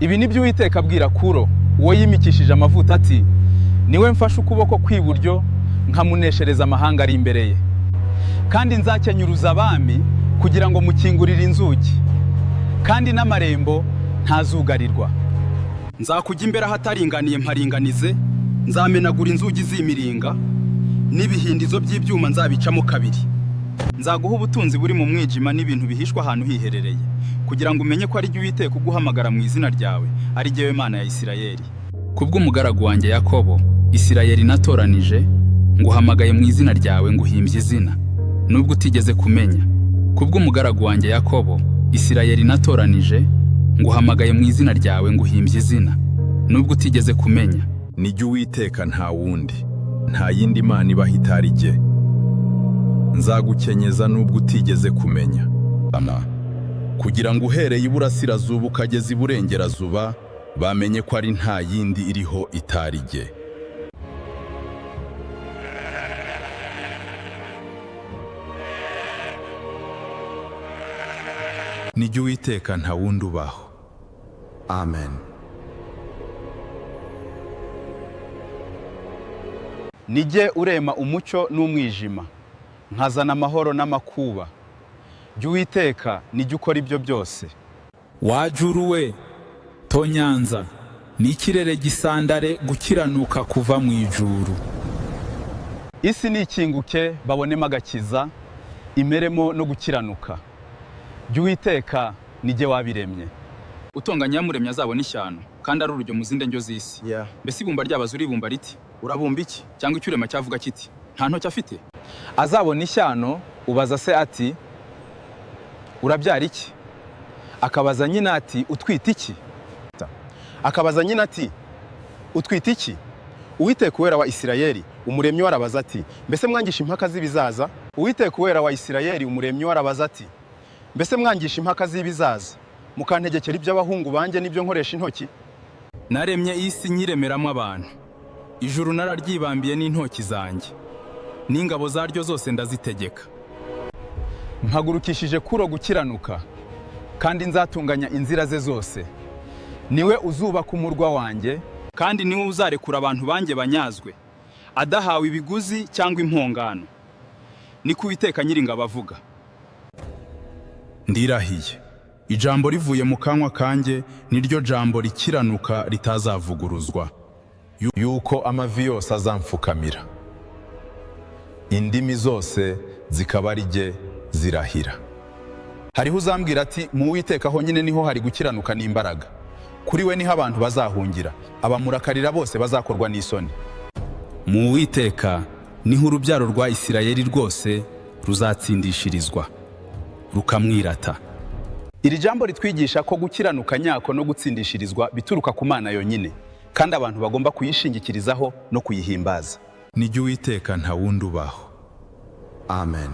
Ibi ni byo Uwiteka abwira Kuro, uwo yimikishije amavuta, ati: "Niwe mfashe ukuboko kw'iburyo, nkamuneshereza amahanga ari imbere ye. Kandi nzakenyuruza abami kugira ngo mukingurire inzugi, kandi n'amarembo ntazugarirwa. Nzakujya imbere ahataringaniye mparinganize, nzamenagura inzugi z'imiringa, n'ibihindizo by'ibyuma nzabicamo kabiri. Nzaguha ubutunzi buri mu mwijima n'ibintu bihishwe ahantu hiherereye, kugira ngo umenye ko ari jye Uwiteka uguhamagara mu izina ryawe, ari jyewe Mana ya Isirayeli. Kubw'umugaragu wanjye Yakobo, Isirayeli natoranije, nguhamagaye mu izina ryawe, nguhimbye izina, nubwo utigeze kumenya. Kubw'umugaragu wanjye Yakobo, Isirayeli natoranije, nguhamagaye mu izina ryawe, nguhimbye izina, nubwo utigeze kumenya. Ni jye Uwiteka, nta wundi, nta yindi mana ibaho itari jye. Nzagukenyeza nubwo utigeze kumenya, kugira ngo uhereye iburasirazuba ukageza iburengerazuba bamenye ko ari nta yindi iriho itari jye. Ni jye Uwiteka, nta wundi ubaho. Amen. Ni jye urema umucyo n'umwijima, nkazana amahoro n'amakuba. Jye Uwiteka, ni jye ukora ibyo byose. Wa juru we, tonyanza, n'ikirere gisandare, gukiranuka kuva mu ijuru. Isi nikinguke babonemo agakiza, imeremo no gukiranuka. Jye Uwiteka, ni jye wabiremye. Utonganya Iyamuremye azabona ishyano, kandi ari urujyo mu zindi ndyo z'isi. Mbese ibumba ryabaza uribumba riti: 'Urabumba iki?' Cyangwa icyurema cyavuga kiti: 'Nta ntoki afite?' Azabona ishyano ubaza se ati: 'Urabyara iki?' Akabaza nyina ati: 'Utwite iki?' Akabaza nyina ati: 'Utwite iki?' Uwiteka, Uwera wa Isirayeli, Umuremyi we, arabaza ati: "Mbese mwangisha impaka z'ibizaza?" Uwiteka, Uwera wa Isirayeli, Umuremyi we, arabaza ati: "Mbese mwangisha impaka z'ibizaza, mukantegekera iby'abahungu banjye n'ibyo nkoresha intoki?" Naremye isi nyiremeramo abantu, ijuru nararyibambiye n'intoki zanjye, n'ingabo zaryo zose ndazitegeka. Mpagurukishije Kuro gukiranuka, kandi nzatunganya inzira ze zose. Niwe uzubaka umurwa wanjye, kandi niwe uzarekura abantu banjye banyazwe, adahawe ibiguzi cyangwa impongano. Niko Uwiteka Nyiringabo avuga. Ndirahiye, ijambo rivuye mu kanwa kanjye niryo jambo rikiranuka ritazavuguruzwa, yuko amavi yose azamfukamira, indimi zose zikaba ari jye zirahira. Hariho uzambwira ati: "Mu Uwiteka honyine niho hari gukiranuka n'imbaraga. Kuri we niho abantu bazahungira, abamurakarira bose bazakorwa n'isoni." Mu Uwiteka niho urubyaro rwa Isirayeli rwose ruzatsindishirizwa, rukamwirata. Iri jambo ritwigisha ko gukiranuka nyako no gutsindishirizwa bituruka ku Mana yonyine, kandi abantu bagomba kuyishingikirizaho no kuyihimbaza. Ni jye Uwiteka, nta wundi ubaho. Amen.